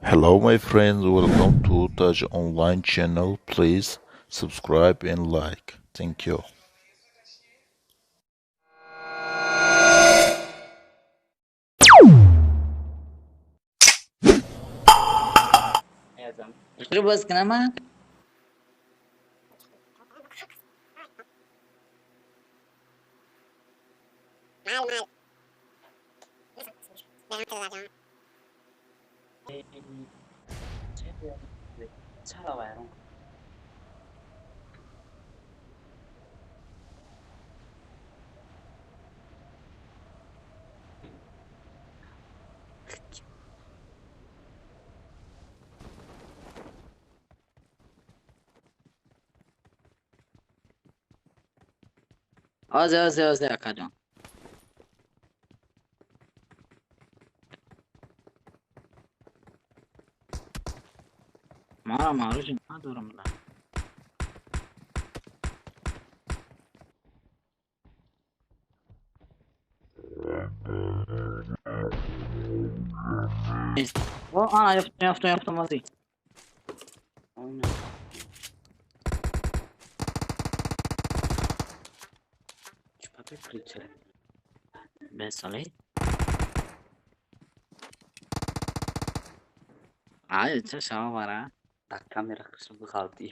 Hello my friends, welcome to Taj Online channel. Please subscribe and like. Thank you. باز کنم؟ Озе, озе, озе, акаҷон. Мара маруҷи надорам ла. О, ана, ёфтам, ёфтам, ёфтам, ози. Бесале. Ай, ча шава бара. धक्का मेरा सब खाती।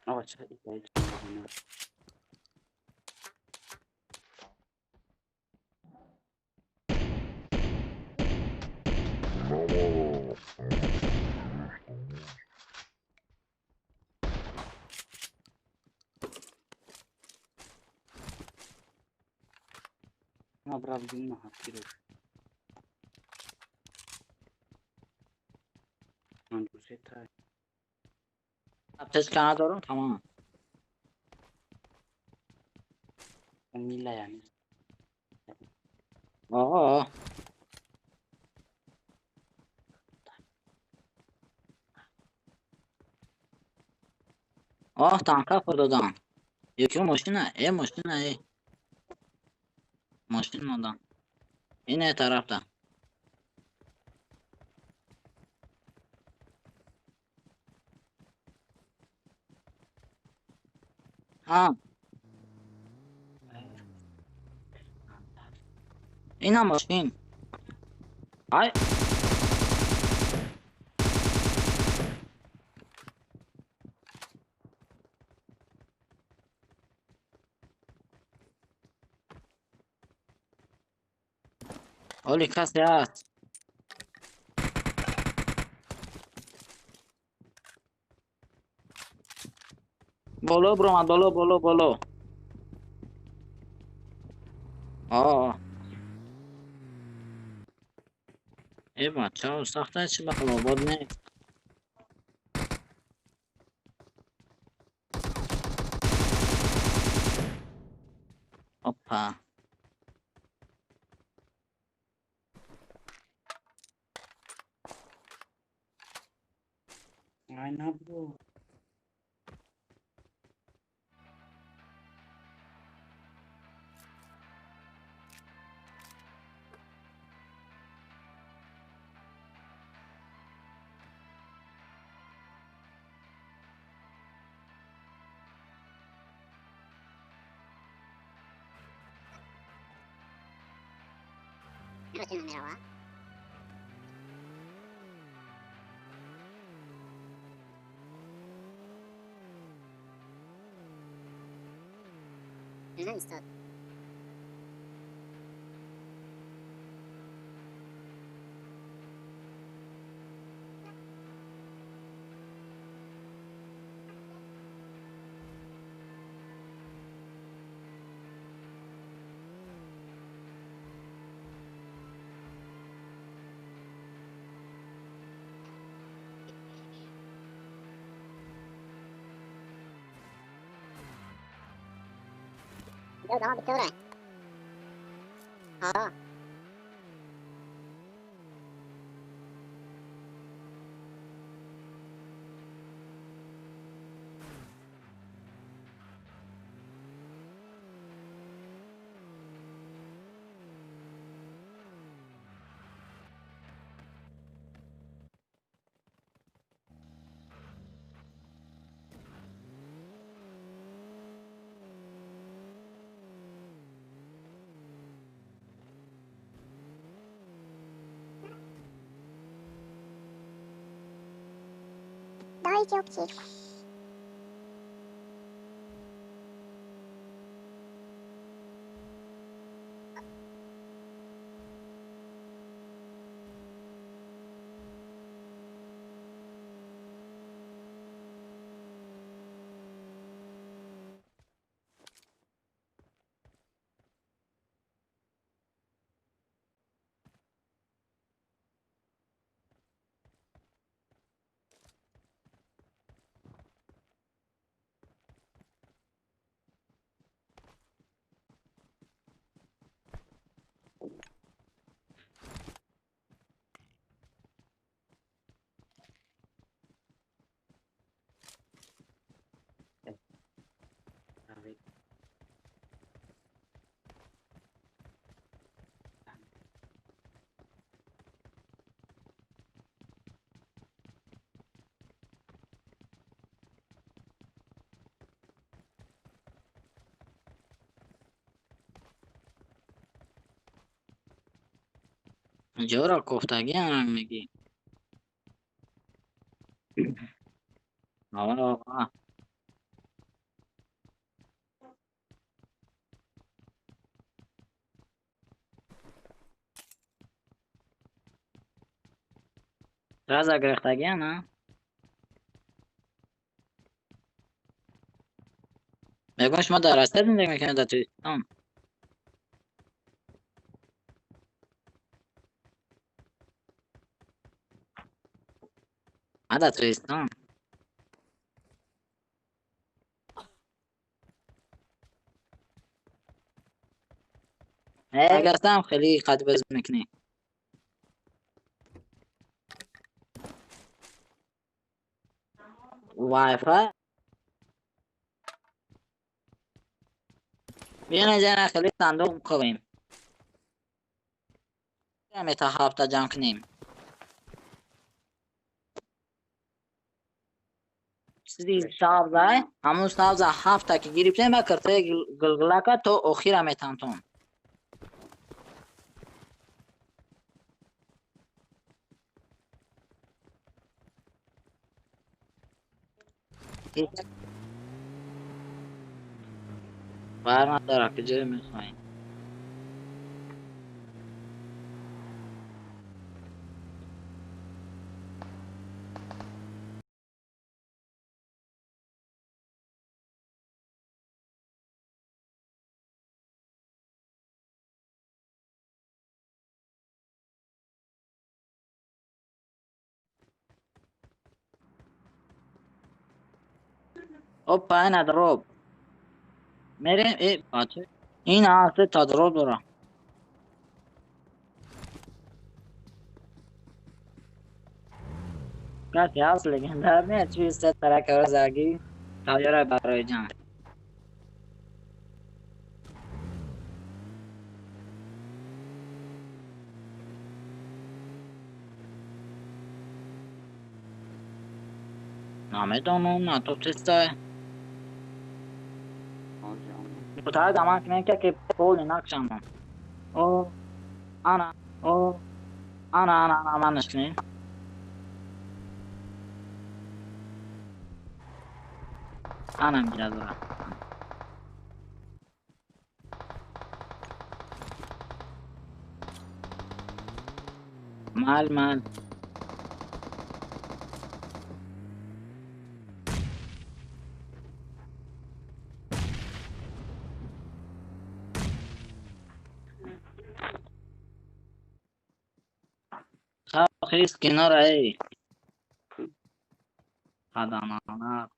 अच्छा Аптечка надорам, тамом. Мила. О. Оҳ, танка хӯрдодам. Ёки мошина, э, мошина, э. Мошин мондам. Ине тарафта. Ҳа. Ина мошин. Ай. Оли касе ҳаст. Боло биромад, боло, боло, боло. О. Э, бачаҳо, сахта чи ба обод нест. Опа. Ай, набу. Дайте аптечку. Ҷора кофтагиам мегӣ. Ава. Раза гирифтагиам, а? Мегӯям шумо дар Россия зиндагӣ мекунед дар Тоҷикистон? Ман дар Тоҷикистон. Агастам хеле қад бозӣ мекунӣ. Wi-Fi биён инҷа хеле сандуқ бикобем. Мета ҳафта ҷамъ кунем. Чизи сабзай, ҳамун сабза ҳафта ки гирифтем ба киртаи гилгилака то охира метантон. Бар надора, куҷое мехоҳем? Опа, ина дроп. Мерем, э, бача. Ин ҳафта та дроп дора. Каси ҳаст легендар не, чӣ се таракаро заги тайёра барои ҷанг. Намедонам, на то чистай. Мутаҳад амал кунем ки поли нақшамон. О, ана, о, ана, ана, ана, манаш кунем. Ана мегирад ора. Мал, мал. Хис кинора эй. Қадамана.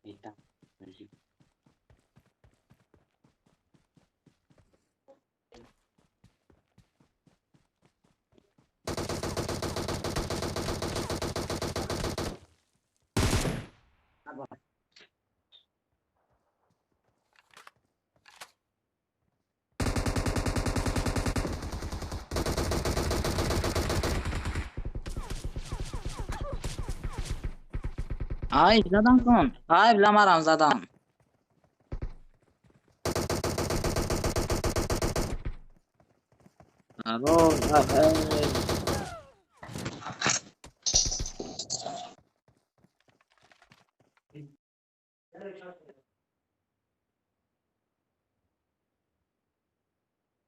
Метам. Ай, задан кун. Ай, биламарам задан. Аро, ай.